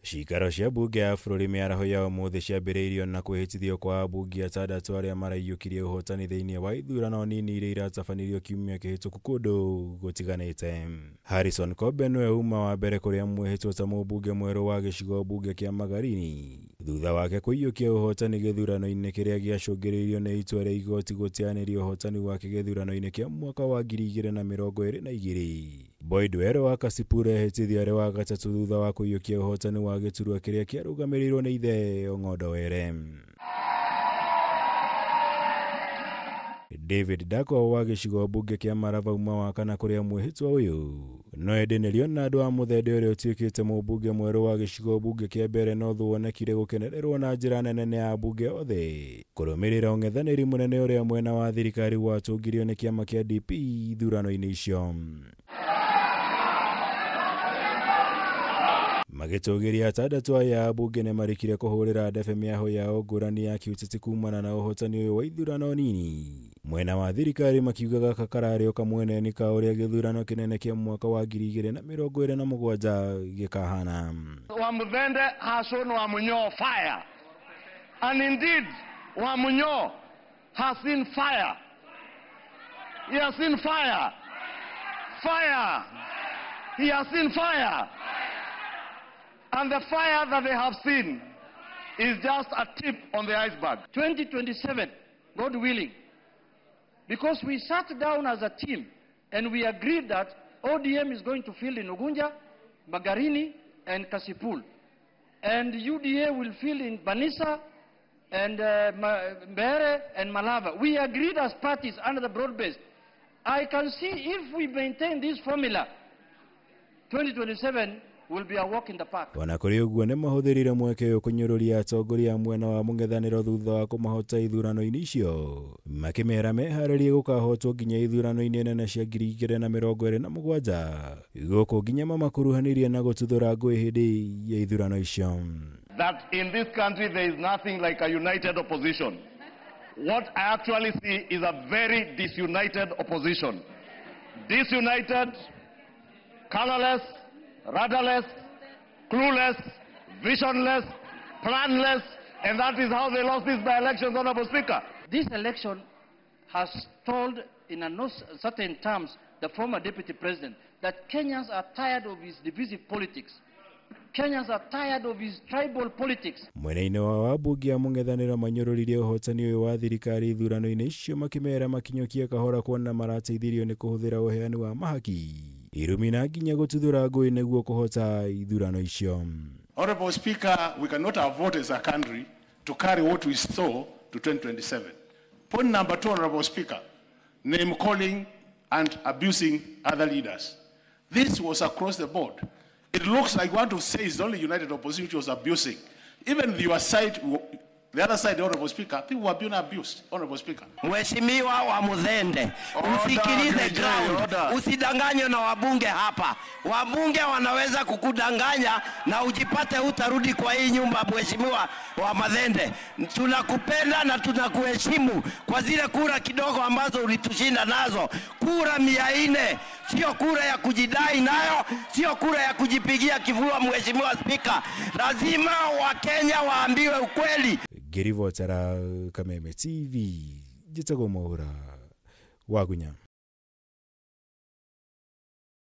Ciikaro cia mbunge ya bũrũri mĩaraho ya ũmũthĩ ciambĩrĩirio na kwĩhĩtithio kwa ambunge atandatũ arĩa maraiyũkirie ũhotani thĩinĩ wa ithurano nini iria iratabanirio kiumia kĩhĩtũku kũndũ gũtiganĩte. Harrison Kobe nĩwe uma wa mbere kũrĩa mwĩhĩtwo ta mũmbunge mwerũ wa gĩcigo mbunge kĩa Magarini thutha wake kũiyũkia ũhotani gĩthurano-inĩ kĩrĩa gĩacũngĩrĩirio nĩ itua rĩa igoti gũteanĩria ũhotani wake gĩthurano-inĩ kĩa mwaka wa 2022. Boyd Were wa Kasipul ehĩtithio arĩ wa gatatũ thutha wa kũiyũkia ũhotani wa gĩturwa kĩrĩa kĩarũgamĩrĩirwo nĩ ithe Ong'ondo Were. David Dako wa gĩcigo mbunge kĩa Marava uma wa kana kũrĩa mwĩhĩtwa ũyũ no ĩndĩ nĩ Leonard wa Mũthende ũrĩa ũtuĩkĩte mũmbunge mwerũ wa gĩcigo mbunge kĩa Mbeere North wonekire gũkenererwo na njĩra nene nĩ ambunge othe kũrũmĩrĩra ũng'ethanĩri mũnene ũrĩa mwena wa thirikari watũngirio nĩ kĩama kĩa DP ithurano-inĩ icio. Magĩtũgĩria atandatũ aya ambunge nĩ marĩkire kũhũrĩra ndebe mĩaho yao ngũrani ya kĩũteti kumana na ũhotani ũyũ wa ithurano nini. Mwena wa thirikari makiuga gaka kararĩ o kamweneni ka ũrĩa gĩthurano kĩnene kĩa mwaka wa 2027 gĩkahana. Wamuthende has shown Wamunyo fire. And indeed, Wamunyo has seen fire. He has seen fire. Fire. He has seen fire. And the fire that they have seen is just a tip on the iceberg. 2027, God willing, because we sat down as a team and we agreed that ODM is going to field in Ugunja, Magarini, and Kasipul. And UDA will field in Banissa and Mbeere and Malava. We agreed as parties under the broad base. I can see if we maintain this formula, 2027 will be a walk in the park. Ona kũrĩ ũguo nĩ mahũthĩrire mweke ũyũ kũnyũrũria atongoria a mwena wa mũng'ethanĩro thutha wa kũmahota ithurano-inĩ icio makĩmera meharĩrie gũkahotwo nginya ithurano-inĩ nene cia 2027 gũkũ nginya mamakuruhanirie na gũtuthũra ngũĩ hĩndĩ ya ithurano icio. That in this country there is nothing like a united opposition. What I actually see is a very disunited opposition. Disunited, colorless, rudderless, clueless, visionless, planless, and that is how they lost these by-elections, Honorable Speaker. This election has told, in no certain terms, the former deputy president that Kenyans are tired of his divisive politics. Kenyans are tired of his tribal politics. Mwena-inĩ wa wabunge a mũng'ethanĩro manyũrũririe ũhotani ũyũ wa thirikari ithurano-inĩ icio makĩmera makinyũkie kahora kuona marateithirio nĩ kũhũthĩra ũheani wa mahaki irumi na nginya gũtuthũra ngũĩ nĩguo kũhota ithurano icio. Honorable Speaker, we cannot afford as a country to carry what we saw to 2027. Point number 2, Honorable Speaker, name calling and abusing other leaders. This was across the board. It looks like what to say is only united opposition which was abusing. Even your side, the other side, Honorable Speaker, people were being abused, Honorable Speaker. Mheshimiwa wa Muthende, usikilize ground, usidanganywe na wabunge hapa. Wabunge wanaweza kukudanganya na ujipate utarudi kwa hii nyumba. Mheshimiwa wa Muthende, tunakupenda na tunakuheshimu kwa zile kura kidogo ambazo ulitushinda nazo. Kura 400, sio kura ya kujidai nayo, sio kura ya kujipigia kifua. Mheshimiwa Speaker, lazima Wakenya waambiwe ukweli. Ngĩribotera Kameme TV, njĩtagwo Mwaura Wagunya.